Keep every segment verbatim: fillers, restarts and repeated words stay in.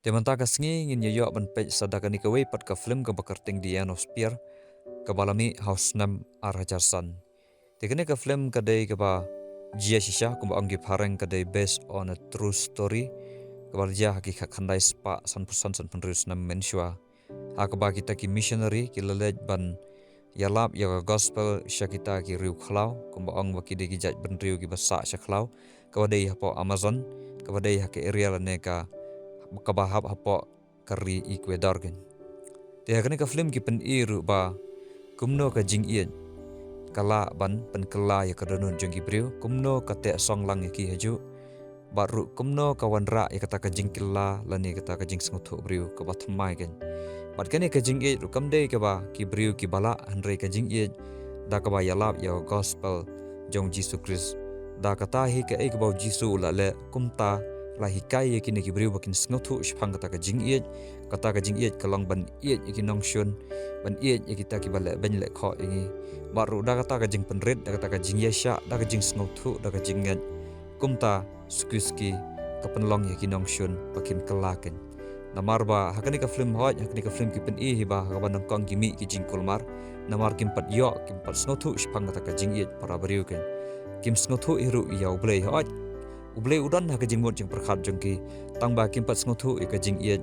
Te mynta ka sngi ngin ïa ïoh ban peit sa da kane kawei pat ka film kaba kyrteng The End of Spear, kaba la mih ha u snem ar hajar san. Te kane ka film ka dei kaba jia shisha, kumba ong ki phareng ka dei based on a true story, kaba la jia ha ki khatkhyndai spah sanphew san sanphew hynriew snem mynshuwa. Ha kaba kita ki missionary ki la leit ban ïalap ïa ka gospel sha kita ki riew khlaw, kumba ong ba ki dei ki jait bynriew kiba sah sha khlaw, kaba dei hapoh Amazon, kaba dei ha ka area lane ka, kaba hap hapoh ka ri Ecuador kan. Te ha kane ka film ki pyni ruh ba kumno ka jingïeit ka lah ban pynkylla ïa ka dohnud jong ki briew, kumno ka teh song lang ïa ki hajuh, bad ruh kumno ka wanrah ïa kata ka jingkylla lane kata ka jingsngewthuh briew kaba thymmai kan. Bad kane ka jingïeit ruh kam dei kaba ki briew kiba lah, hynrei ka jingïeit da kaba ïalap ïa ka gospel jong Jisu Khrist. Da kata hi kaei kaba u Jisu u la leh, kumta la hikai ïa kine ki briew ba kin sngewthuh shaphang kata ka jingïeit. Kata ka jingïeit ka long ban ïeit ïa ki nongshun, ban ïeit ïa kita kiba leh beiñ leh khoh ïa ngi. Bad ruh da kata ka jingpynrit, da kata ka jingïaishah, da ka jingsngewthuh, da ka jingngeit, kumta suki suki ka pynlong ïa ki nongshun ba kin kylla kan. Namar ba ha kane ka film hoi, ha kane ka film ki pyni hi ba ha kaba nyngkong ki mih ki jingkulmar, namar kim pat ïoh, kim pat sngewthuh shaphang kata ka jingïeit para briew kan. Kim sngewthuh hi ruh ïa U Blei hoi. U Blei u don ha ka jingmut jingpyrkhat jong ki, tang ba kim pat sngewthuh ïa ka jingïeit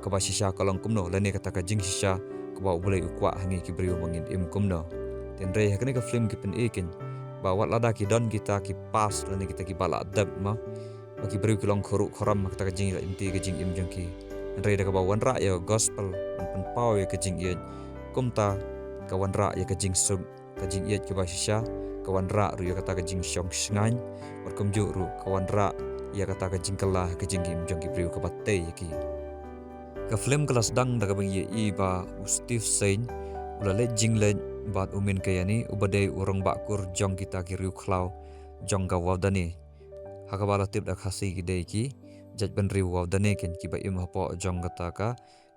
kaba shisha ka long kumno, lane kata ka jingshisha kaba U Blei u kwah ha ngi ki briew ba ngin im kumno. Te hynrei ha kane ka film ki pyni kan ba wat lada ki don kita ki past lane kita kiba la dep ma, ba ki briew ki long khuruh khuram ha kata ka jingïaleit lynti ka jingim jong ki, hynrei da kaba wanrah ïa ka gospel ban pynpaw ïa ka jingïeit, kumta ka wanrah ïa ka jingsuk, ka jingïeit kaba shisha, ka wanrah ruh ïa kata ka jingshong shngaiñ, bad kumjuh ruh ka wanrah ïa kata ka jingkylla ha ka jingim jong ki briew kaba tei ïa ki. Ka film ka la sdang da kaba ngi ïohi ba u Steve Saint u la leit jingleit bad u Min Kayani, uba dei u rangbah kur jong kita ki riew khlaw jong ka Waodani. Ha kaba la tip da Khasi ki dei ki jait bynriew Waodani kan, kiba im hapoh jong kata ka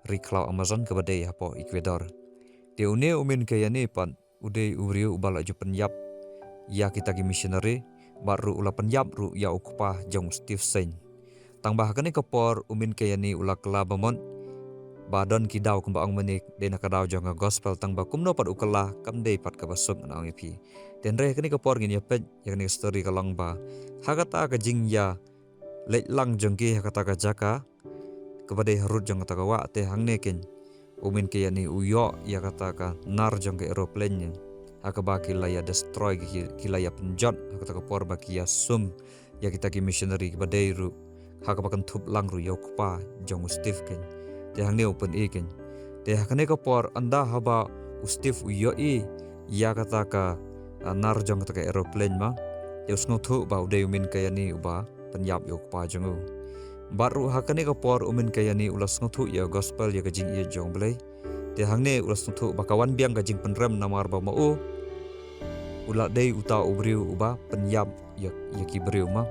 ri khlaw Amazon kaba dei hapoh Ecuador. Te une u Min Kayani pat u dei u briew uba la ju pynïap ïa kita ki missionary, bad ruh u la pynïap ruh ïa u kpa jong u Steve Saint. Tang ba ha kane ka por u Min Kayani u la kylla bamut ba don ki daw, kumba ong mynne, dei na ka daw jong ka gospel, tang ba kumno pat u kylla kam dei pat kaba suk, ngan ong ïa phi. Te hynrei ha kane ka por ngin ïa peit ïa kane ka story ka long ba ha kata ka jingïaleit lang jong ki ha kata ka jaka kaba dei harud jong kata ka wah, te hangne kan u Min Kayani u ïoh ïa kata ka nar jong ka aeroplane ne, ha kaba ki la ïa destroy, ki, ki la ïa pynjot ha kata ka por ba ki ïa sum ïa kita ki missionary kiba dei ruh ha kaba kynthup lang ruh ïa u kpa jong u Steve kan. Te hangne u pyni kan. Te ha kane ka por ynda haba u Steve u ïohi ïa kata ka, ah, nar jong kata ka aeroplane ma, te u sngewthuh ba u dei u Min Kayani uba pynïap ïa u kpa jong u. Bad ruh ha kane ka por u Min Kayani u la sngewthuh ïa gospel, ïa ka jingïeit jong U Blei. Te hangne u la sngewthuh ba ka wan biang ka jingpynrem namar ba ma u u la dei uta u briew uba pynïap ïa, ïa ki briew ma,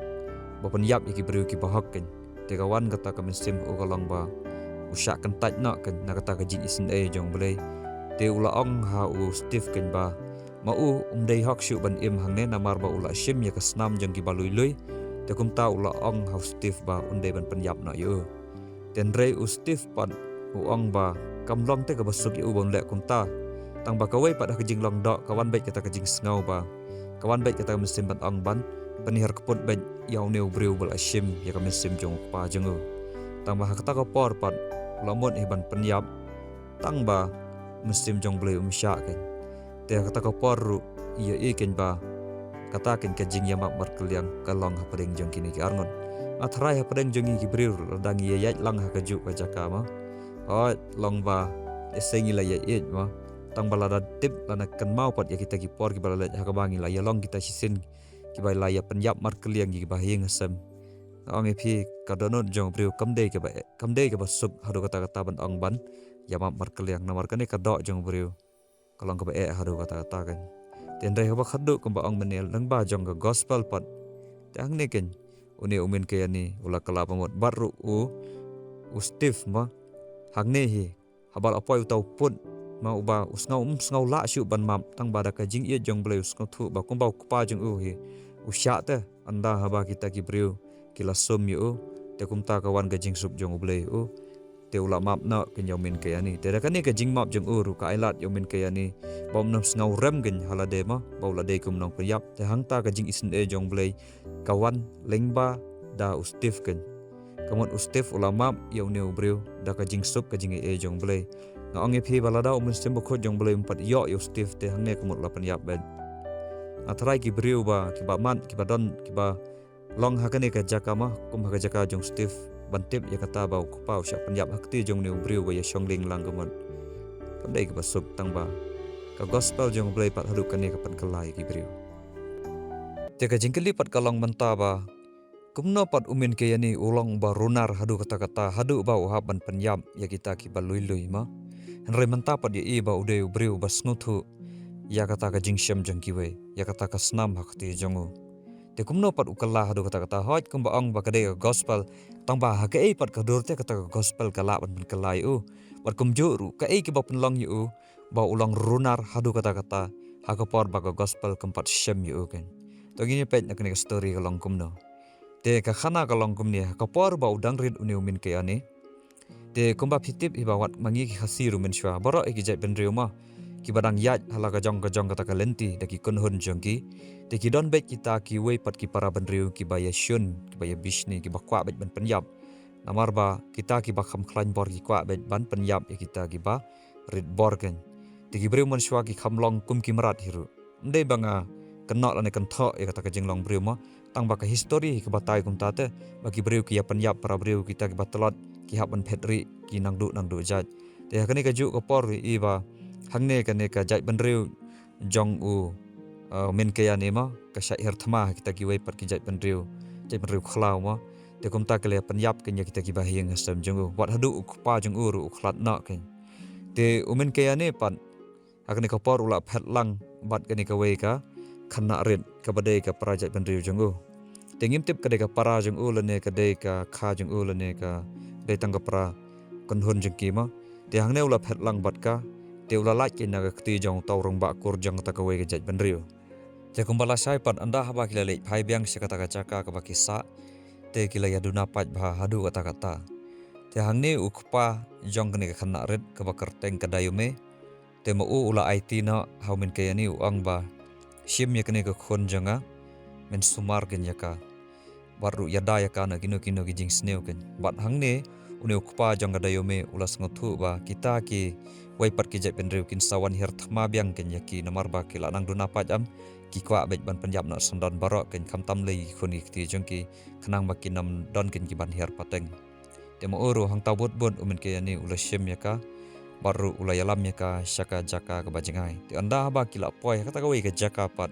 ba pynïap ïa ki briew kiba hok kan. Te ka wan kata ka mynsiem ha u ka long ba u shah kyntait noh kan na kata ka jingisynei jong U Blei. Te u la ong ha u Steve kan ba ma u um dei hok shuh ban im hangne namar ba u la shim ïa ka snam jong kiba lui lui. Te kumta u la ong ha u Steve ba un dei ban pynïap noh ïa u. Te hynrei u Steve pat u ong ba kam long te kaba suk ïa u ban leh kumta. Tang ba kawei pat ha ka jinglong doh ka wan beit kata ka jingsngew ba, ka wan beit kata ka mynsiem ban ong ban pynhiar kput beit ïa une u briew ba la shim ïa ka mynsiem jong u kpa jong u. Tang ba ha kata ka por pat u la mut hi ban pynïap, tang ba mynsiem jong U Blei um shah kan. Te ha kata ka por ruh ïohi kan ba kata kan ka jingïamap markylliang ka long hapdeng jong kine ki arngut. Nga tharai hapdeng jong ngi ki briew ruh lada ngi ïaid lang ha kajuh ka jaka ma, hooid long ba lehse ngi la ïaieit ma, tang ba lada tip lane kynmaw pat ïa kita ki por kiba la leit ha kaba ngi la ïalong kita shisien kiba la ïa pynïap markylliang ïa kiba ha ïing ha sem. Nga ong ïa phi, ka dohnud jong u briew kam dei kaba, kam dei kaba suk haduh katta katta ban ong ban ïamap markylliang, namar kane ka doh jong u briew ka long kaba eh haduh katta katta kan. Te hynrei haba khadduh kumba ong mynne lyngba jong ka gospel pat, te hangne kan une u Min Kayani u la kylla bamut bad ruh u, u Steve ma, hangne hi haba la poi uta u pud ma, uba u sngew, um sngew lah shuh ban map, tang ba da ka jingïeit jong U Blei u sngewthuh ba kumba u kpa jong u hi u shah te, ynda haba kita ki briew ki la sum ïa u, Te kumta ka wan ka jingsuk jong U Blei u. Te u la map noh kein ïa u Min Kayani. Te da kane ka jingmap jong u ruh ka ai lad ïa u Min Kayani ba um nym sngew rem kein ha lade mo, ba u la dei kum u nongpynïap. Te hangta ka jingisynei jong U Blei ka wan lyngba da u Steve kein. Ka mut u Steve u la map ïa une u briew da ka jingsuk ka jingaiei jong U Blei. Nga ong ïa phi ba lada u Mynsiem Bakhuid jong U Blei um pat ïoh ïa u Steve te hangne ka mut u la pynïap beit. Nga tharai ki briew ba kiba mad, kiba don, kiba long ha kane ka jaka mo, kum ha ka jaka jong u Steve, ban tip ïa kata ba u kpa u shah pynïap ha kti jong une u briew ba ïa shong lieng lang ka mut. Kam dei kaba suk tang ba ka gospel jong U Blei pat haduh kane ka pynkylla ïa ki briew. Te ka jingkylli pat ka long mynta ba kumno pat u Min Kayani u long ba runar haduh katta katta, haduh ba u hap ban pynïap ïa kita kiba lui lui mo. Hynrei mynta pat ïa i ba u dei u briew ba sngewthuh ïa kata ka jingshem jong kiwei, ïa kata ka snam ha kti jong u. Te kumno pat u kylla haduh katta katta, hooid kumba ong ba ka dei ka gospel, tang ba ha kaei pat ka dur te kata ka gospel ka lah ban pynkylla ïa u. Bad kumjuh ruh kaei kaba pynlong ïa u ba u long runar haduh katta katta ha ka por ba ka gospel kam pat shem ïa u kein. To ngin ïa peit na kane ka story ka long kumno. Te ka khana ka long kumne, ha ka por ba u dang rit une u Min Kayani. Te kumba phi tip hi ba wat ma ngi ki Khasi ruh mynshuwa, baroh hi ki jaitbynriew mo, kiba dang ïaid ha la ka jong ka jong kata ka lynti da ki kynhun jong ki. Te ki don beit kita kiwei pat ki para bynriew kiba ïa shun, kiba ïa bishni, kiba kwah beit ban pynïap. Namar ba kita kiba kham khlaiñ bor ki kwah beit ban pynïap ïa kita kiba rit bor kein. Te ki briew mynshuwa ki kham long kum ki mrad hi ruh. Ym dei ba nga kynnoh lane kynthoh ïa kata ka jinglong briew mo, tang ba ka histori hi ka batai kumta te, ba ki briew ki ïa pynïap para briew, kita kiba tlot ki hap ban phet rieh, ki nangduh nangduh jait. Te ha kane kajuh ka por ïa i ba hangne kane ka jaitbynriew jong u, uh, Min Kayani mo, ka shah hiar thma ha kita kiwei pat ki jaitbynriew, jaitbynriew khlaw mo. Te kumta ka la ïa pynïap kein ïa kita kiba ha ïing ha sem jong u. Wat haduh u kpa jong u ruh u khlad noh kein. Te u Min Kayani pat ha kane ka por u la phet lang bad kane kawei ka khynnah rit kaba dei ka para jaitbynriew jong u. Te ngim tip ka dei ka para jong u lane ka dei ka kha jong u lane ka dei tang ka para kynhun jong ki mo. Te hangne u la phet lang bad ka, te u la lait kein na ka kti jong uta u rangbah kur jong kata kawei ka jaitbynriew. Te kumba lashai pat, ynda haba ki la leit phai biang sha kata ka jaka kaba ki sah, te ki la ïa duna paidbah haduh katta katta. Te hangne u kpa jong kane ka khynnah rit kaba kyrteng ka Dayume, te ma u u la aiti noh ha u Min Kayani, u ong ba shim ïa kane ka khun jong nga, men sumar kein ïa ka, bad ruh ïada ïa ka na kino kino ki jingsniew kein. Bad hangne une u kpa jong ka Dayume u la sngewthuh ba kita kiwei pat ki jaitbynriew kin sa wan hiar thma biang kein ïa ki, namar ba ki la nang duna paid em, ki kwah beit ban pynïap noh syndon baroh kein, khamtam lei ki khun ki kti jong ki, khnang ba kin ym don kein ki ban hiar pateng. Te ma u ruh hangta bud bud u Min Kayani u la shim ïa ka, bad ruh u la ïalam ïa ka sha ka jaka kaba jngai. Te ynda haba ki la poi ha kata kawei ka jaka pat,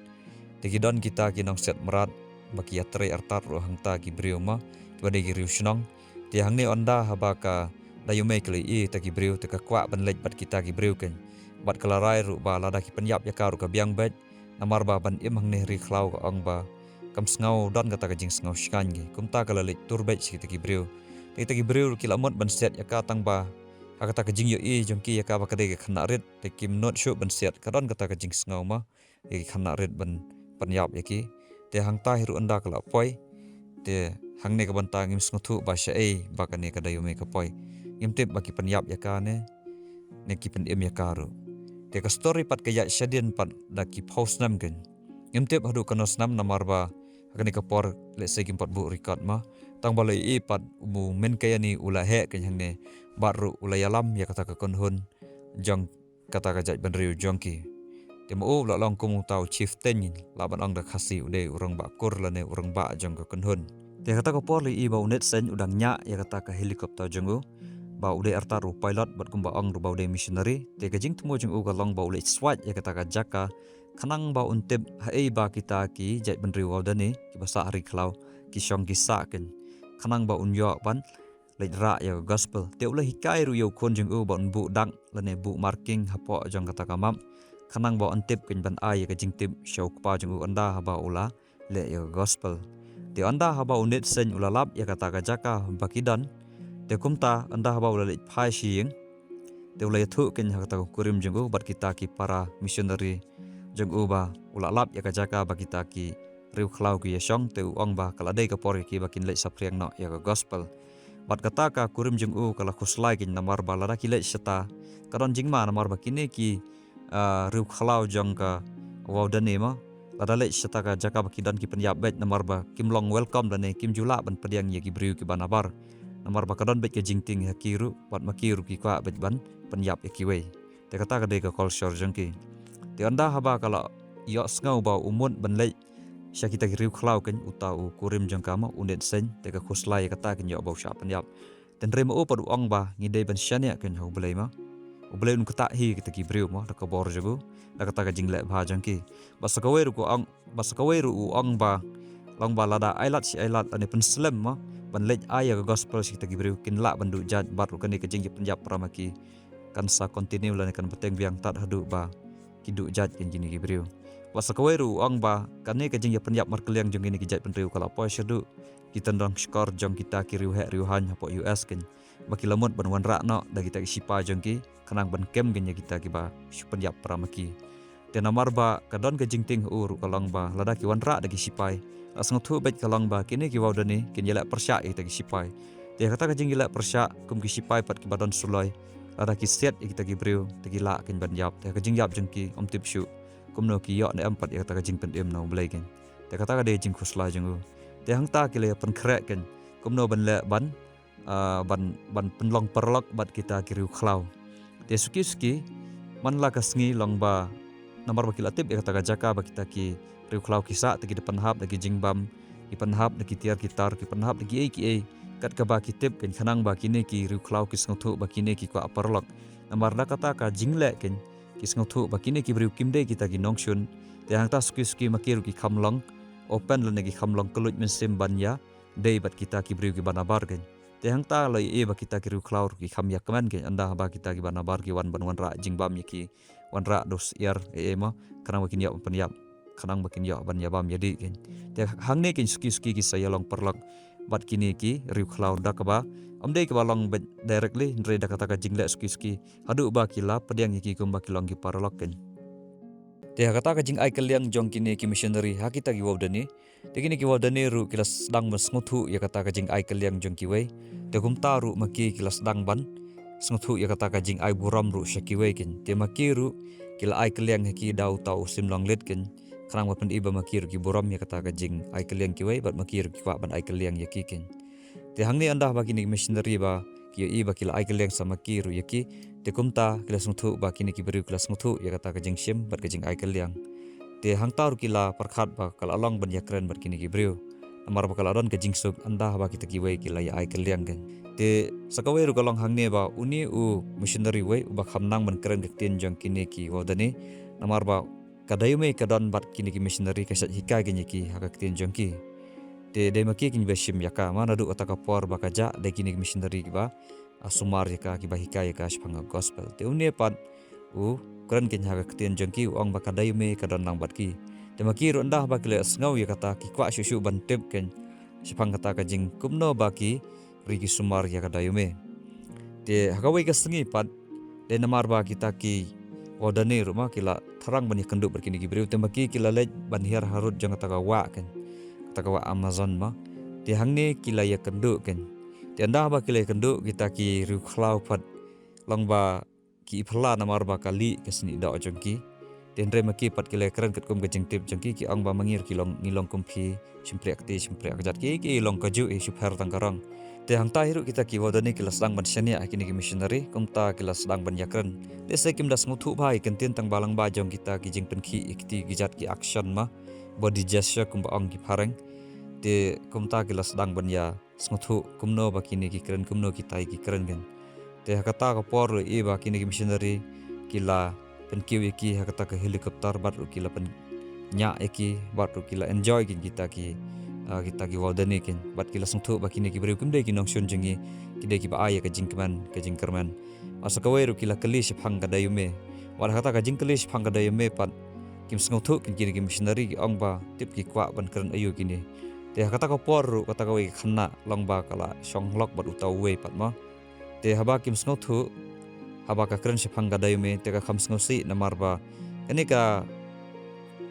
te ki don kita ki nongsiat mrad ba ki ïatrei artat ruh hangta ki briew mo, kiba dei ki riewshnong. Te hangne ynda haba ka Dayume ka la ïohi ïa kita ki briew, te ka kwah ban leit bad kita ki briew kein. Bad ka la rai ruh ba lada ki pynïap ïa ka ruh ka biang beit, namar ba ban im hangne ha ri khlaw, ka ong ba kam sngew don kata ka jingsngew shngaiñ hi. Kumta ka la leit tur beit sha kita ki briew. Te kita ki briew ruh ki la mut ban siat ïa ka, tang ba ha kata ka jingïohi jong ki ïa ka ba ka dei ka khynnah rit, te kim nud shuh ban siat, ka don kata ka jingsngew mo ïa ki khynnah rit ban pynïap ïa ki. Te hangta hi ruh ynda ka la poi, te hangne ka bynta ngim sngewthuh ba shaei ba kane ka Dayume ka poi. Ngim tip ba ki pynïap ïa ka ne, ne ki pynim ïa ka ruh. Te ka story pat ka ïaid shadien pat da ki phew snem kein. Ngim tip haduh katno snem, namar ba ha kane ka por lehse kim pat buh record mo. Tang ba la ïohi pat u Min Kayani u la heh kein hangne, bad ruh u la ïalam ïa kata ka kynhun jong kata ka jaitbynriew jong ki. Te ma u u la long kum uta u chieftain, lah ban ong da Khasi, u dei u rangbah kur lane u rangbah jong ka kynhun. Te kata ka por la ïohi ba u Netseng u dang ñiah ïa kata ka helicopter jong u, ba u dei artat u pilot bad kumba ong ruh ba u dei missionary. Te ka jingthmu jong u ka long ba u leit swait ïa kata ka jaka, khnang ba un tip haei ba kita ki jaitbynriew Waodani kiba sah ha ri khlaw ki shong ki sah kein, khnang ba un ïoh ban leit rah ïa ka gospel. Te u la hikai ruh ïa u khun jong u ba un buh dak lane buh marking hapoh jong kata ka map, khnang ba un tip kein ban ai ïa ka jingtip sha u kpa jong u ynda haba u la leh ïa ka gospel. Te ynda haba u Netseng u la lap ïa kata ka jaka ba ki don, te kumta ynda haba u la leit phai sha ïing, te u la ïathuh kein ha kata ka kurim jong u bad kita ki para missionary jong u ba u la lap ïa ka jaka ba kita ki riewkhlaw ki ïashong, te u ong ba ka la dei ka por ïa ki ba kin leit saphriang noh ïa ka gospel. Bad kata ka kurim jong u ka la khuslai kein namar ba lada ki leit shata ka don jingma namar ba kine ki, ah, riewkhlaw jong ka Wawdane mo, lada leit shata ka jaka ba ki don ki pynïap beit namar ba kim long welcome lane kim ju lah ban pdiang ïa ki briew kiba nabar. Namar ba ka don beit ka jingtieng ha ki ruh, bad ma ki ruh ki kwah beit ban pynïap ïa kiwei. Te kata ka dei ka culture jong ki. Te ynda haba ka la ïohsngew ba u mut ban leit sha kita ki riewkhlaw kein, uta u kurim jong ka mo, u Netseng, te ka khuslai ïa kata kein, ïoh ba u shah pynïap. Te hynrei ma u pat u ong ba ngi dei ban shaniah kein ha U Blei mo. U Blei un ktah hi kita ki briew mo, da ka bor jong u, da kata ka jingleh bha jong ki. Bad sa kawei ruh u ong, bad sa kawei ruh u ong ba long ba lada ailad shi ailad lane pynslem mo ban leit ai ïa ka gospel sha kita ki briew, kin lah ban duh jait, bad ruh kane ka jingïapynïap para ma ki kan sa continue lane kan bteng biang tad haduh ba ki duh jait kein kine ki briew. Bad sa kawei ruh u ong ba kane ka jingïapynïap markylliang jong kine ki jaitbynriew ka la poi shaduh ki tyndong shkor jong kita ki riewheh riewhaiñ hapoh U S kein, ba ki la mut ban wanrah noh da kita ki shipai jong ki khnang ban kem kein ïa kita kiba shu pynïap para ma ki. Te namar ba ka don ka jingtieng ha u ruh ka long ba lada ki wanrah da ki shipai, la sngewthuh beit ka long ba kine ki Wawdane kin ïaleh pyrshah ïa kita ki shipai. Te ha kata ka jingïaleh pyrshah, kum ki shipai pat kiba don suloi, lada ki siat ïa kita ki briew, te ki lah kein ban ïap. Te ha ka jingïap jong ki, ym tip shuh kumno ki ïoh ne em pat ïa kata ka jingpynim na U Blei kein. Te kata ka dei jingkhuslai jong u. Te hangta ki la ïapynkhreh kein kumno ban leh ban, ah, ban, ban pynlong paralok bad kita ki riewkhlaw. Te suki suki, man la ka sngi long ba namar ba ki la tip ïa kata ka jaka ba kita ki riewkhlaw ki sah, te ki da pynhap da ki jingbam, ki pynhap da ki tiar ki tar, ki pynhap da kiei kiei, kat kaba ki tip kein, khnang ba kine ki riewkhlaw ki sngewthuh ba kine ki kwah paralok. Namar da kata ka jingleh kein, ki sngewthuh ba kine ki briew kim dei kita ki nongshun. Te hangta suki suki ma ki ruh ki kham long open lane ki kham long kylluid mynsiem ban ïadei bad kita ki briew kiba nabar kein. Te hangta la ïohi ba kita ki riewkhlaw ruh ki kham ïakmen kein ynda haba kita kiba nabar ki wan ban wanrah jingbam ïa ki, wanrah da u syiar ei ei mo, khnang ba kin ïoh ban pynïap, khnang ba kin ïoh ban ïabam ïadih kein. Te hangne kein suki suki ki sa ïalong paralok bad kine ki riewkhlaw, da kaba ym dei kaba long beit directly, hynrei da kata ka jingleh suki suki, haduh ba ki la pdiang ïa ki kumba ki long ki paralok kein. Te ha kata ka jingai kylliang jong kine ki missionary ha kita ki Wawdane, te kine ki Wawdane ruh ki la sdang ban sngewthuh ïa kata ka jingai kylliang jong kiwei. Te kumta ruh ma ki ki la sdang ban sngewthuh ïa kata ka jingai burom ruh sha kiwei kein. Te ma ki ruh ki la ai kylliang ha ki da uta u sim long leit kein, khnang ba pyni ba ma ki ruh ki burom ïa kata ka jingai kylliang kiwei, bad ma ki ruh ki kwah ban ai kylliang ïa ki kein. Te hangne ynda ba kine ki missionary ba ki ïohi ba ki la ai kylliang sa ma ki ruh ïa ki, te kumta ki la sngewthuh ba kine ki briew ki la sngewthuh ïa kata ka jingshim bad ka jingai kylliang. Te hangta ruh ki la pyrkhat ba ka la long ban ïakren bad kine ki briew, namar ba ka la don ka jingsuk ynda ba kita kiwei ki la ïa ai kylliang kein. Te sa kawei ruh ka long hangne ba une u missionary wei uba kham nang ban kren ka ktien jong kine ki Wawdane, namar ba ka Dayume ka don bad kine ki missionary, ka shait hikai kein ïa ki ha ka ktien jong ki. Te dei ma ki kein ba shim ïa ka, ma naduh kata ka por ba ka jah, dei kine ki missionary kiba, ah, sumar ïa ka, kiba hikai ïa ka shaphang ka gospel. Te une pat u kren kein ha ka ktien jong ki, u ong ba ka Dayume ka don lang bad ki. Te ma ki ruh ynda ba ki la sngew ïa kata, ki kwah shuh shuh ban tip kein shaphang kata ka jing kumno ba ki ri ki sumar ïa ka Dayume. Te ha kawei ka sngi pat, dei namar ba kita ki Wawdane ruh ma ki la thrang ban ïakynduh bad kine ki briew, te ma ki ki la leit ban hiar harud jong kata ka wah kein, kata ka wah Amazon ma. Te hangne ki la ïakynduh kein. Te ynda ba ki la ïakynduh, kita ki riewkhlaw pat long ba ki ïaphylla namar ba ka lieh ka snieh doh jong ki. Te hynrei ma ki pat ki la kren katkum ka jingtip jong ki, ki ong ba ma ngi ruh ki long, ngi long kum phi, shympriah kti shympriah kjat, ki, ki long kajuh hi, shu pher tang ka rong. Te hangta hi ruh kita ki Wawdane ki la sdang ban shaniah ha kine ki missionary, kumta ki la sdang ban ïakren. Lehse kim da sngewthuh bha ïa ka ktien tang ba lang ba jong kita ki jingpynkhih ïa kti ki jait ki action ma, body gesture kumba ong ki phareng. Te kumta ki la sdang ban ïa sngewthuh kumno ba kine ki kren, kumno kita ki kren kein. Te ha kata ka por ruh ïohi ba kine ki missionary ki la pynkiew ïa ki ha kata ka helicopter, bad ruh ki la pynñiah ïa ki, bad ruh ki la enjoy kein kita ki, ah, kita ki Wawdane kein. Bad ki la sngewthuh ba kine ki briew kim dei ki nongshun jong ngi, ki dei kiba ai ïa ka jingkmen, ka jingkyrmen. Bad sa kawei ruh ki la kylli shaphang ka Dayume. Bad ha kata ka jingkylli shaphang ka Dayume pat, kim sngewthuh kein kine ki missionary, ki ong ba tip ki kwah ban kren aïu kine. Te ha kata ka por ruh kata kawei ka khynnah long ba ka la shong lok bad uta uwei pat ma. Te haba kim sngewthuh haba ka kren shaphang ka Dayume, te ka kham sngewsih namar ba kane ka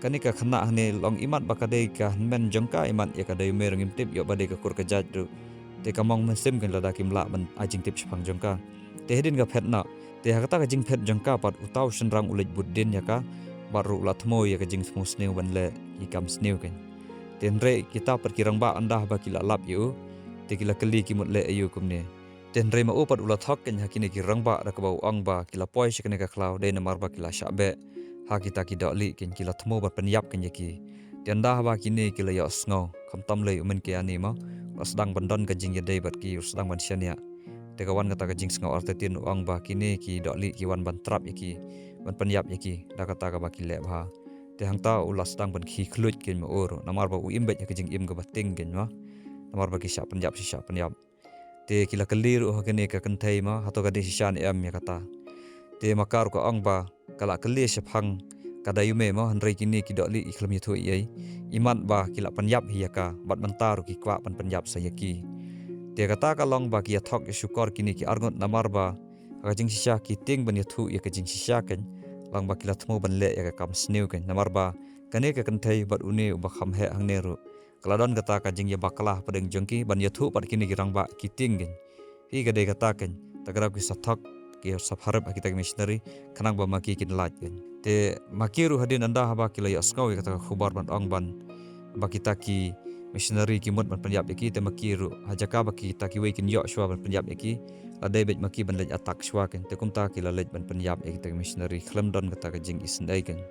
kane ka khynnah hangne long imat ba ka dei ka hynmen jong ka, imat ïa ka dei u mei ruh ngim tip, ïoh ba dei ka kur ka jait ruh. Te ka mong mynsiem kein lada kim lah ban ai jingtip shaphang jong ka. Te hadien ka phet noh, te ha kata ka jingphet jong ka pat uta u shynrang u leit bud dien ïa ka, bad ruh u la thmu ïa ka jingthmu sniew ban leh ki kam sniew kein. Te hynrei kita pat ki rangbah ynda haba ki la lap ïa u, te ki la kylli ki mut leh aïu kumne. Te hynrei ma u pat u la thok kein ha kine ki rangbah da kaba u ong ba ki la poi sha kane ka khlaw dei namar ba ki la shah beh ha kita ki dohlieh kein, ki la thmu ban pynïap kein ïa ki. Te ynda haba kine ki la ïohsngew, khamtam lei u Mynkaiani mo, u la sdang ban don ka jingïadei bad ki, u la sdang ban shaniah. Te ka wan kata ka jingsngew artatien u ong ba kine ki dohlieh ki wan ban trap ïa ki, ban pynïap ïa ki da kata kaba ki leh bha. Te hangta u la sdang ban khie khluit kein ma u ruh, namar ba u im beit ha ka jingim kaba tieng kein mo, namar ba ki shah pynïap, shah pynïap. Te ki la kylli ruh ha kane ka kynthei mo, hato ka dei shisha ne em ïa kata. Te ma ka ruh ka ong ba ka la kylli shaphang ka dei u mei mo, hynrei kine ki dohlieh ki khlem ïathuh ei ei, imat ba ki la pynïap hi ïa ka, bad mynta ruh ki kwah ban pynïap sa ïa ki. Te kata ka long ba ki ïa thok ïa shukor kine ki arngut namar ba ha ka jingshisha ki tieng ban ïathuh ïa ka jingshisha kein, long ba ki la thmu ban leh ïa ka kam sniew kein, namar ba kane ka kynthei bad une uba kham heh hangne ruh ka la don kata ka jingïabakla hapdeng jong ki ban ïathuh pat kine ki rangbah ki tieng kein. Hi ka dei kata kein, ta ka daw ki sa thok, ki sa pharep ha kita ki missionary, khnang ba ma ki kin lait kein. Te ma ki ruh hadien ynda haba ki la ïohsngew ïa kata ka khubor ban ong ban ba kita ki missionary ki mut ban pynïap ïa ki, te ma ki ruh ha jaka ba kita kiwei kin ïoh shuwa ban pynïap ïa ki, la dei beit ma ki ban leit attack shuwa kein. Te kumta ki la leit ban pynïap ïa kita ki missionary khlem don kata ka jingisynei kein.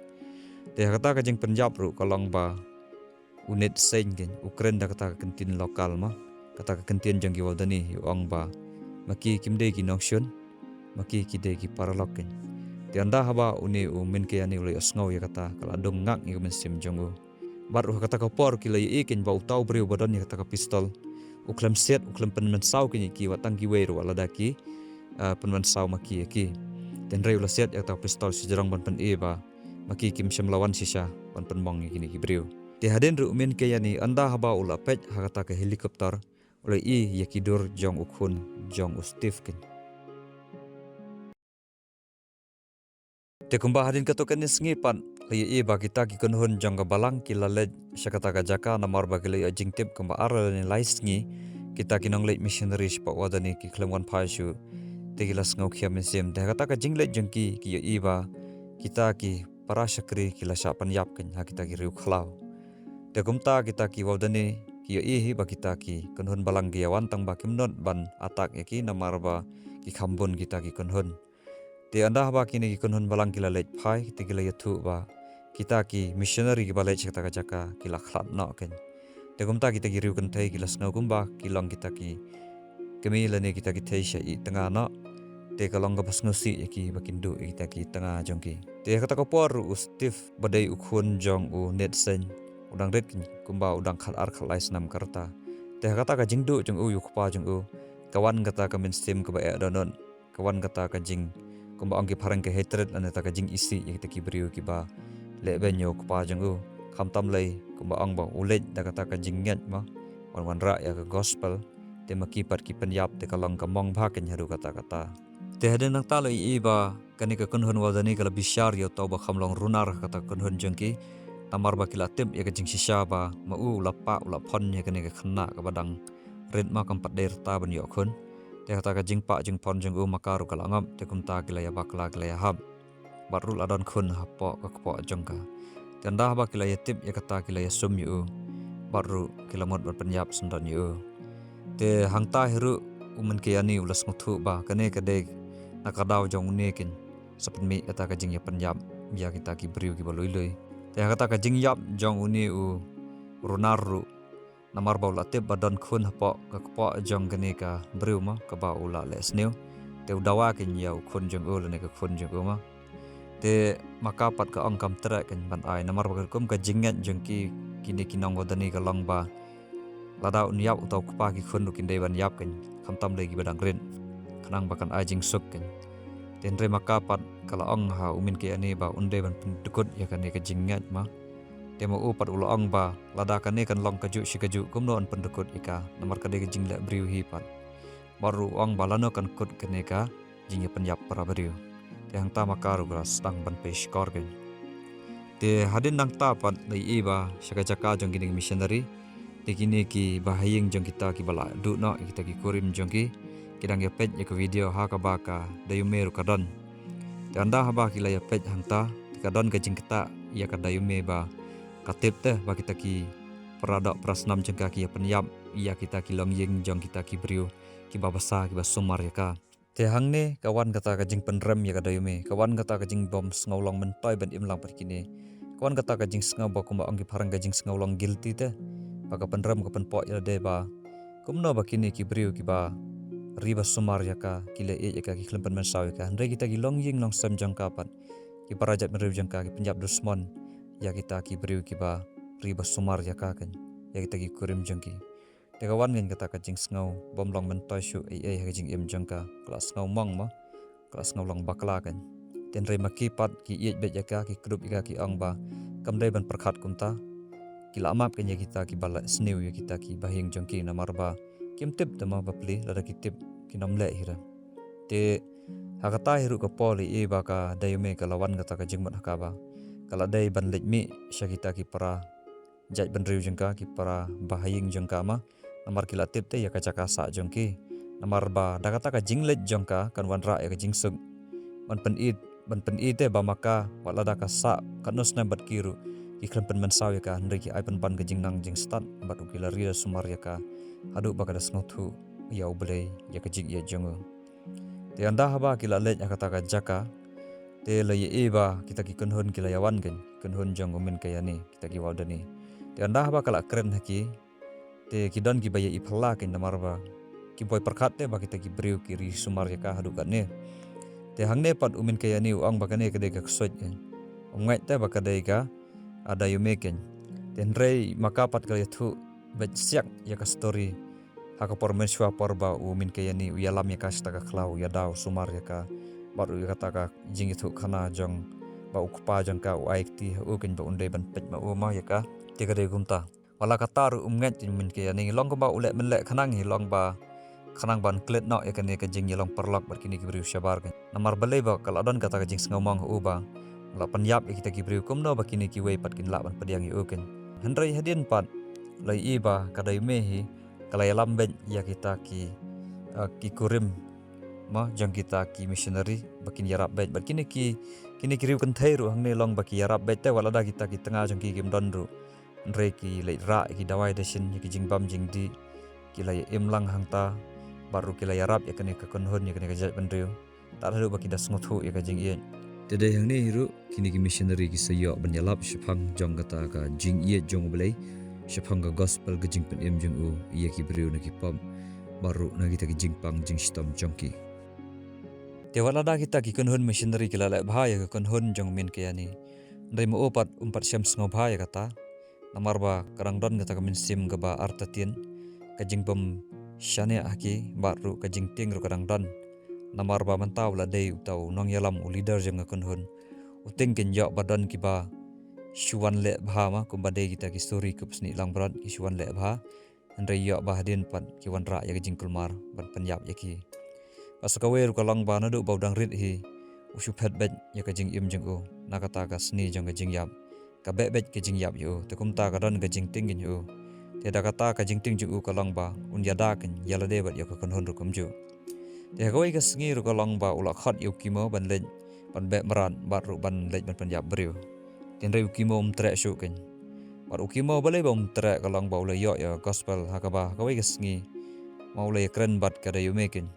Te ha kata ka jingpynïap ruh ka long ba u Netseng kein u kren da kata ka kyntien local mo, kata ka kyntien jong ki Waodani, u ong ba ma ki kim dei ki nongshun, ma ki ki dei ki paralok kein. Te ynda haba une u Mynkaiani u la ïohsngew ïa kata, ka la dung ngak ïa ka mynsiem jong u. Bad ruh ha kata ka por ki la ïohi kein ba uta u briew ba don ïa kata ka pistol u khlem siat, u khlem pynmynsaw kein ïa ki, wat tang kiwei ruh wat lada ki, ah, pynmynsaw ma ki ïa ki. Te hynrei u la siat ïa kata ka pistol shajrong ban pyni ba ma ki kim shym la wan shisha ban pynmong ïa kine ki briew. Te hadien ruh u Mynkaiani ynda haba u la peit ha kata ka helicopter, u la ïohi ïa ki dur jong u khun jong u Steve kein. Te kumba hadien katto katne sngi pat la ïohi ba kita ki kynhun jong ka balang ki la leit sha kata ka jaka namar ba ki la ïoh jingtip kumba ar lane lai sngi kita ki nongleit missionary shapoh Waodani ki khlem wan phai shuh. Te ki la sngew khia mynsiem. Te ha kata ka jingleit jong ki, ki ïohi ba kita ki para shakri ki la shah pynïap kein ha kita ki riew khlaw. Te kumta kita ki Waodani ki ïohi hi ba kita ki kynhun balang ki ïa wan tang ba kim nud ban attack ïa ki namar ba ki kham bun kita ki kynhun. Te ynda haba kine ki kynhun balang ki la leit phai, te ki la ïathuh ba kita ki missionary kiba leit sha kata ka jaka ki la khlad noh kein. Te kumta kita ki riew kynthei ki la sngew kumba ki long kita ki kmie lane kita ki thei sha ïing tnga noh. Te ka long kaba sngewsih ïa ki ba kin duh ïa kita ki tnga jong ki. Te ha kata ka por ruh u Steve ba dei u khun jong u Netseng u dang rit kein kumba u dang khatar khatlai snem ka rta. Te ha kata ka jingduh jong u ïa u kpa jong u ka wan kata ka mynsiem kaba eh dohnud. Ka wan kata ka jing, kumba ong ki phareng ka hatred lane kata ka jingisih ïa kita ki briew kiba leh beiñ ïa u kpa jong u. Khamtam lei kumba ong ba u leit da kata ka jingngeit mo, wan wanrah ïa ka gospel. Te ma ki pat ki pynïap, te ka long ka mong bha kein haduh katta katta. Te hadien nangta la ïohi ba kane ka kynhun Waodani ka la bishar ïa uta uba kham long runar ha kata ka kynhun jong ki, namar ba ki la tip ïa ka jingshisha ba ma u u la pah, u la phon ïa kane ka khynnah kaba dang rit mo, kam pat dei rta ban ïoh khun. Te kata ka jingpah jingphon jong u ma ka ruh ka la ngop, te kumta ki la ïa bakla, ki la ïa hap. Bad ruh la don khun hapoh ka kpoh jong ka. Te ynda haba ki la ïa tip ïa kata, ki la ïa sum ïa u. Bad ruh ki la mut ban pynïap syndon ïa u. Te hangta hi ruh u Mynkaiani u la sngewthuh ba kane ka dei na ka daw jong une kein sa pynmih kata ka jingïapynïap ïa kita ki briew kiba lui lui. Te ha kata ka jingïap jong une u runar ruh, namar ba u la tip ba don khun hapoh ka kpoh jong kane ka briew mo, kaba u la leh sniew. Te u dawa kein ïa u khun jong u lane ka khun jong u mo. Te ma ka pat ka ong kam treh kein ban ai, namar ba katkum ka jingngeit jong ki, kine ki nong Waodani ka long ba lada un ïap uta u kpa, ki khun ruh kin dei ban ïap kein, khamtam lei kiba dang rit, khnang ba kan ai jingsuk kein. Te hynrei ma ka pat ka la ong ha u Mynkaiani ba un dei ban pyndkut ïa kane ka jingngeit mo. Te ma u pat u la ong ba lada kane kan long kajuh shi kajuh, kumno un pyndkut ïa ka, namar ka dei ka jingleh briew hi pat. Bad ruh u ong ba lano kan kut kane ka jingïapynïap para briew. Te hangta ma ka ruh ka la sdang ban pei shkor kein. Te hadien nangta pat la ïohi ba sha ka jaka jong kine ki missionary, te kine ki bahaïing jong kita kiba la duh noh ïa kita ki kurim jong ki, ki dang ïa peit ïa ka video ha kaba ka Dayume ruh ka don. Te ynda haba ki la ïa peit hangta, te ka don ka jingktah ïa ka Dayume ba ka tip te ba kita ki para doh para snam jong ka ki ïa pynïap ïa kita ki longïing jong kita ki briew kiba basa, kiba sumar ïa ka. Te hangne ka wan kata ka jingpynrem ïa ka Dayume, ka wan kata ka jingbym sngewlong myntoi ban im lang bad kine. Ka wan kata ka jingsngew ba kumba ong ki phareng ka jingsngewlong guilty te. Ba ka pynrem, ka pynpoh ïa lade ba kumno ba kine ki briew kiba ri ba sumar ïa ka, ki la ïeit ïa ka, ki khlem pynmynsaw ïa ka. Hynrei kita ki longïing longsem jong ka pat, ki para jaitbynriew jong ka, ki pynïap dusmon ïa kita ki briew kiba ri ba sumar ïa ka, kan, ïa kita ki kurim jong ki. Te ka wan ngan kata ka jingsngew bym long myntoi shuh ei ei ha ka jingim jong ka, ka la sngew mong mo, ka la sngew long bakla, kan. Te hynrei ma ki pat ki ïeit beit ïa ka, ki kdup ïa ka, ki ong ba kam dei ban pyrkhat kumta. Ki la map, kan, ïa kita kiba la sniew ïa kita ki bahaïing jong ki, namar ba kim tip te mo ba plie, lada ki tip kin ym leh hi re. Te ha kata hi ruh ka por la ïohi ba ka Dayume ka la wan kata ka jingmut ha kaba ka la dei ban leit mih sha kita ki para jaitbynriew jong ka, ki para bahaïing jong ka ma. Namar ki la tip te ïa ka jaka sah jong ki. Namar ba da kata ka jingleit jong ka kan wanrah ïa ka jingsuk. Ban pyni, ban pyni te ba ma ka, wat lada ka sah katno snem bad ki ruh, ki khlem pynmynsaw ïa ka, hynrei ki ai pynban ka jingnang jingstad bad ruh ki la ri da sumar ïa ka haduh ba ka da sngewthuh ïa U Blei, ïa ka jingïeit jong u. Te ynda haba ki la leit ha kata ka jaka, te la ïohi ba kita ki kynhun ki la ïa wan, kan, kynhun jong u Mynkaiani, kita ki Wawdani. Te ynda haba ka la kren ha ki, te ki don kiba ïa i phylla, kan, namar ba ki boi pyrkhat te ba kita ki briew ki ri sumar ïa ka haduh katne. Te hangne pat u Mynkaiani u ong ba kane ka dei ka ksuid, kan. Um ngeit te ba ka dei ka, a, Dayume, kan. Te hynrei ma ka pat ka la ïathuh beit siak ïa ka story ha ka por mynshuwa, por ba u Mynkaiani u ïalam ïa ka shata ka khlaw, u ïada, u sumar ïa ka. Bad ruh ïa kata ka jingïathuhkhana jong ba u kpa jong ka u ai kti ha u, kan, ba un dei ban peit ma u ma ïa ka. Te ka dei kumta. Wat la katta ruh um ngeit, kan, u Mynkaiani, long kumba u leh mynleh khnang hi, long ba khnang ban klet noh ïa kane ka jingïalong paralok bad kine ki briew shabar, kan. Namar balei ba ka la don kata ka jingsngew mong ha u ba la pynïap ïa kita ki briew, kumno ba kine kiwei pat kin lah ban pdiang ïa u, kan. Hynrei hadien pat la ïohi ba ka Dayume hi ka la ïalam beit ïa kita ki, eh, ki kurim ma jong kita ki missionary ba kin ïarap beit. Bad kine ki, kine ki riew kynthei ruh hangne long ba ki ïarap beit te, wat lada kita ki tnga jong ki kim don ruh, hynrei ki leit rah ïa ki dawai dashin, ïa ki jingbam jingdih, ki la ïa im lang hangta bad ruh ki la ïarap ïa kane ka kynhun, ïa kane ka jaitbynriew tad haduh ba ki da sngewthuh ïa ka jingïeit. Te dei hangne hi ruh kine ki missionary ki sa ïoh ban ïalap shaphang jong kata ka jingïeit jong U Blei, shaphang ka gospel, ka jingpynim jong u ïa ki briew na ki pop bad ruh na kita ki jingpang jingshitom jong ki. Te wat lada kita ki kynhun missionary ki la leh bha ïa ka kynhun jong u Mynkaiani, hynrei ma u pat um pat shem sngewbha ïa kata. Namar ba ka dang don kata ka mynsiem kaba artatien, ka jingbym shaniah ha ki, bad ruh ka jingtieng ruh ka dang don. Namar ba mynta u la dei uta u nongïalam, u leader jong ka kynhun. U tieng, kan, ïoh ba don kiba shu wan leh bha ma, kumba dei kita ki suri kup snieh langbrot, ki shu wan leh bha. Hynrei ïoh ba hadien pat ki wanrah ïa ka jingkulmar ban pynïap ïa ki. Bad sa kawei ruh ka long ba naduh ba u dang rit hi, u shu phet beit ïa ka jingim jong u na kata ka sngi jong ka jingïap. Ka beh beit ka jingïap ïa u, te kumta ka don ka jingtieng, kan, ïa u. Te da kata ka jingtieng jong u ka long ba un ïada, kan, ïa lade bad ïa ka kynhun ruh kumjuh. Te ha kawei ka sngi ruh ka long ba u la khot ïa u Kimo ban leit ban beh mrad bad ruh ban leit ban pynïap briew. Te hynrei u Kimo um treh shuh, kan. Bad u Kimo balei ba um treh, ka long ba u la ïoh ïa ka gospel ha kaba ha kawei ka sngi ma u la ïakren bad ka Dayume, kan.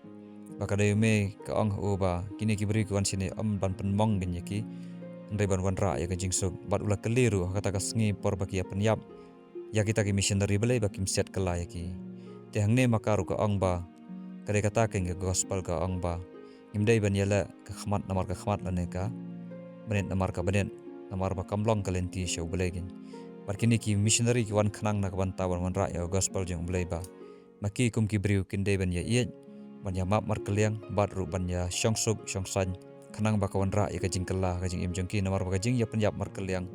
Ba ka Dayume ka ong ha u ba kine ki briew ki wan shane ym ban pynmong, kan, ïa ki, hynrei ban wanrah ïa ka jingsuk. Bad u la kylli ruh ha kata ka sngi por ba ki ïa pynïap ïa kita ki missionary balei ba kim siat kylla ïa ki. Te hangne ma ka ruh ka ong ba ka dei kata, kan, ka gospel ka ong ba ngim dei ban ïaleh ka khmat namar ka khmat lane ka bniat namar ka bniat, namar ba kam long ka lynti sha U Blei, kan. Bad kine ki missionary ki wan khnang na ka bynta ban wanrah ïa ka gospel jong U Blei ba ma ki kum ki briew kin dei ban ïa ïeit, ban ïa map markylliang bad ruh ban ïa shongsuk shongsaiñ, khnang ba ka wanrah ïa ka jingkylla ha ka jingim jong ki, namar ba ka jingïapynïap markylliang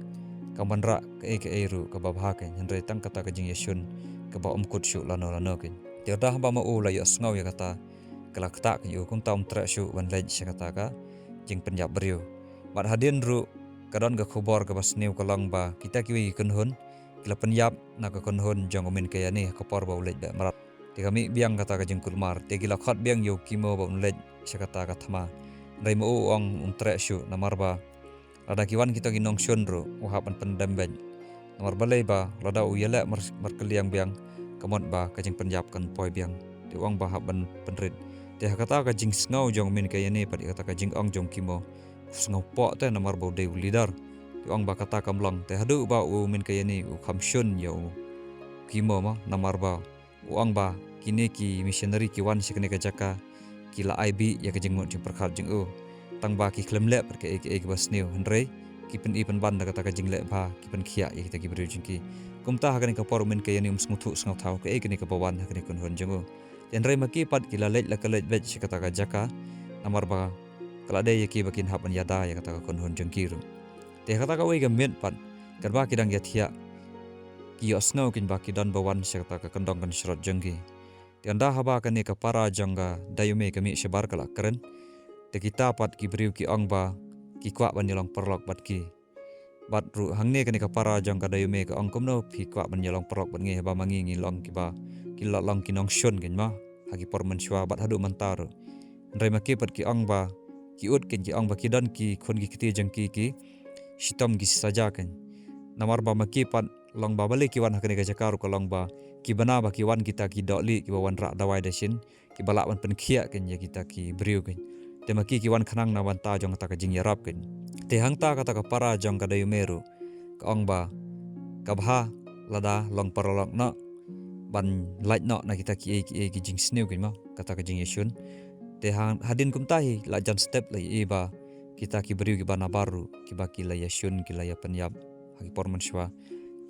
kam wanrah kaei kaei ruh kaba bha, kan, hynrei tang kata ka jingïashun kaba ym kut shuh lano lano, kan. Te da haba ma u la ïohsngew ïa kata, ka la ktah, kan, ïa u, kumta um treh shuh ban leit sha kata ka jingpynïap briew. Bad hadien ruh ka don ka khubor kaba sniew ka long ba kita kiwei ki kynhun ki la pynïap na ka kynhun jong u Min Kayani ha ka por ba u leit beh mrad. Te ka mih biang kata ka jingkulmar, te ki la khot biang ïa u Kimo ba un leit sha kata ka thma. Hynrei ma u u ong um treh shuh namar ba lada ki wan kita ki nongshun ruh u hap ban pyndem beit. Namar balei ba lada u ïaleh mar, markylliang biang, ka mut ba ka jingpynïap kan poi biang. Te u ong ba hap ban pynrit. Te ha kata ka jingsngew jong u Min Kayani pat ïa kata ka jingong jong u Kimo, u sngewpoh te namar ba u dei u leader. Te u ong ba kata kam long. Te haduh ba u Min Kayani u kham shun ïa u Kimo mo, namar ba u ong ba kine ki missionary ki wan sha kane ka jaka ki la ai bih ïa ka jingmut jingpyrkhat jong u. Tang ba ki khlem leh pat kaei kaei kaba sniew, hynrei ki pyni pynban da kata ka jingleh bha, ki pynkhiah ïa kita ki briew jong ki. Kumta ha kane ka por u Min Kayani um sngewthuh sngewthaw kaei kane kaba wan ha kane ka kynhun jong u. Te hynrei ma ki pat ki la leit la ka leit beit sha kata ka jaka, namar ba ka la dei ïa ki ba kin hap ban ïada ïa kata ka kynhun jong ki ruh. Te ha kata kawei ka miet pat, katba ki dang ïathiah, ki ïohsngew kein ba ki don ba wan sha kata ka kyndong kynshrot jong ki. Te ynda haba kane ka para jong ka Dayume ka mih shabar ka la kren, te kita pat ki briew ki ong ba ki kwah ban ïalong paralok bad ki. Bad ruh hangne kane ka para jong ka Dayume ka ong, kumno phi kwah ban ïalong paralok bad ngi haba ma ngi ngi long kiba, ki la long ki nongshun kein mo ha ki por mynshuwa bad haduh mynta ruh. Hynrei ma ki pat ki ong ba, ki ud kein, ki ong ba ki don ki khun ki kti jong ki ki shitom ki saja kein. Namar ba ma ki pat long ba balei ki wan ha kane ka jaka ruh ka long ba ki bna ba ki wan kita ki dohlieh kiba wanrah dawai dashin, kiba lah ban pynkhiah kein ïa kita ki briew kein. Te ma ki ki wan khnang na bynta jong kata ka jingïarap kein. Te hangta kata ka para jong ka Dayume ruh ka ong ba ka bha lada long paralok noh ban lait noh na kita kiei kiei ki jingsniew kein mo, kata ka jingïashun. Te ha, hadien kumta hi la jan step la ïohi ba kita ki briew kiba nabar ruh kiba ki la ïashun, ki la ïapynïap ha ki por mynshuwa,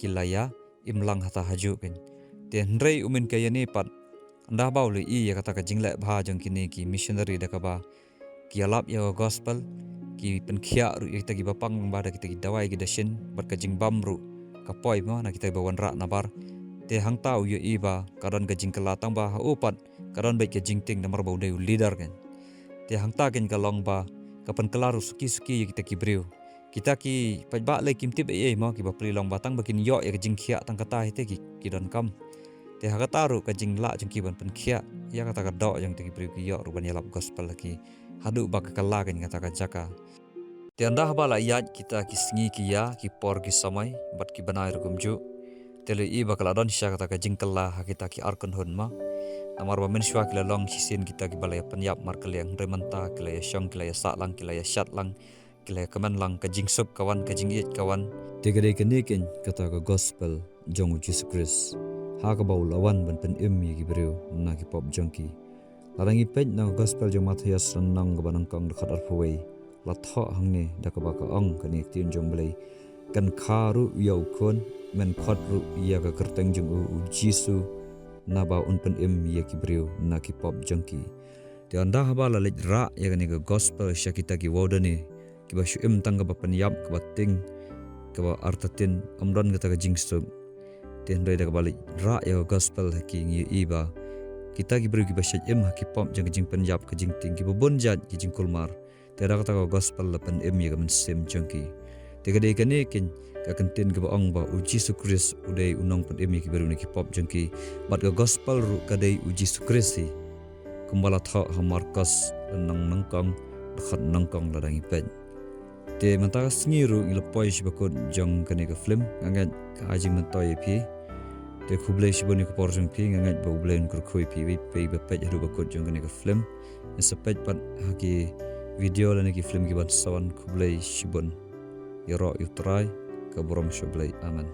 ki la ïa im lang hata hajuh kein. Te hynrei u Min Kayani pat, ynda ba u la ïohi ïa kata ka jingleh bha jong kine ki missionary da kaba ki ïalap ïa ka gospel, ki pynkhiah ruh ïa kita kiba pang lyngba da kita ki dawai ki dashin, bad ka jingbam ruh ka poi mo na kita kiba wanrah nabar. Te hangta u ïohi ba ka don ka jingkylla, tang ba ha u pat ka don beit ka jingtieng namar ba u dei u leader kein. Te hangta kein ka long ba ka pynkylla ruh suki suki ïa kita ki briew. Kita ki paidbah lei kim tip ei ei mo, kiba plie long ba tang ba kin ïoh ïa ka jingkhiah tang kata hi te ki, ki donkam. Te ha kata ruh ka jinglah jong ki ban pynkhiah ïa kata ka doh jong kita ki briew, ki ïoh ruh ban ïalap gospel ha ki, haduh ba ka kylla kein kata ka jaka. Te ynda haba la ïaid kita ki sngi ki ïa, ki por ki samoi bad ki bnai ruh kumjuh, te la ïohi ba ka la don shisha kata ka jingkylla ha kita ki ar kynhun mo. Namar ba mynshuwa ki la long shisien kita kiba la ïapynïap markylliang, hynrei mynta ki la ïashong, ki la ïasah lang, ki la ïashad lang, ki la ïakmen lang, ka jingsuk ka wan, ka jingïeit ka wan. Te ka dei kane kein kata ka gospel jong u Jisu Khrist, ha kaba u la wan ban pynim ïa ki briew na ki pop jong ki. Lada ngi peit na ka gospel jong u Mathaios lynnong kaba nyngkong dkhot arphew wei, la thoh hangne da kaba ka ong kane ka ktien jong u Blei: Kan kha ruh ïa u khun, men khot ruh ïa ka kyrteng jong u, u Jisu, naba un pynim ïa ki briew na ki pop jong ki. Te ynda haba la leit rah ïa kane ka gospel sha kita ki wardani, kiba shu im tang kaba pynïap, kaba tieng, kaba artatien, ym don kata ka jingsuk. Te hynrei da kaba leit rah ïa ka gospel ha ki, ngi ïohi ba kita ki briew kiba shait im ha ki pop jong ka jingpynïap, ka jingtieng, kiba bun jait ki jingkulmar, te da kata ka gospel la pynim ïa ka mynsiem jong ki. Te ka dei kane kein ka kyntien kaba ong ba u Jisu Khrist u dei u nongpynim ïa ki briew na ki pop jong ki. Bad ka gospel ruh ka dei u Jisu Khrist hi, kumba la thoh ha Markos lynnong nyngkong dkhot nyngkong lada ngi peit. Te mynta ka sngi ruh ngi la poi sha ba kut jong kane ka film, nga ngeit ka ai jingmyntoi ïa phi. Te khublei shibun ïa ka por jong phi, nga ngeit ba U Blei un kyrkhu ïa phi, phi ba peit haduh ba kut jong kane ka film. Ngin sa peit pat ha ki video lane ki film ki ban sa wan. Khublei shibun. Ïaroh ïa U Trai, ka burom sha U Blei. Amen.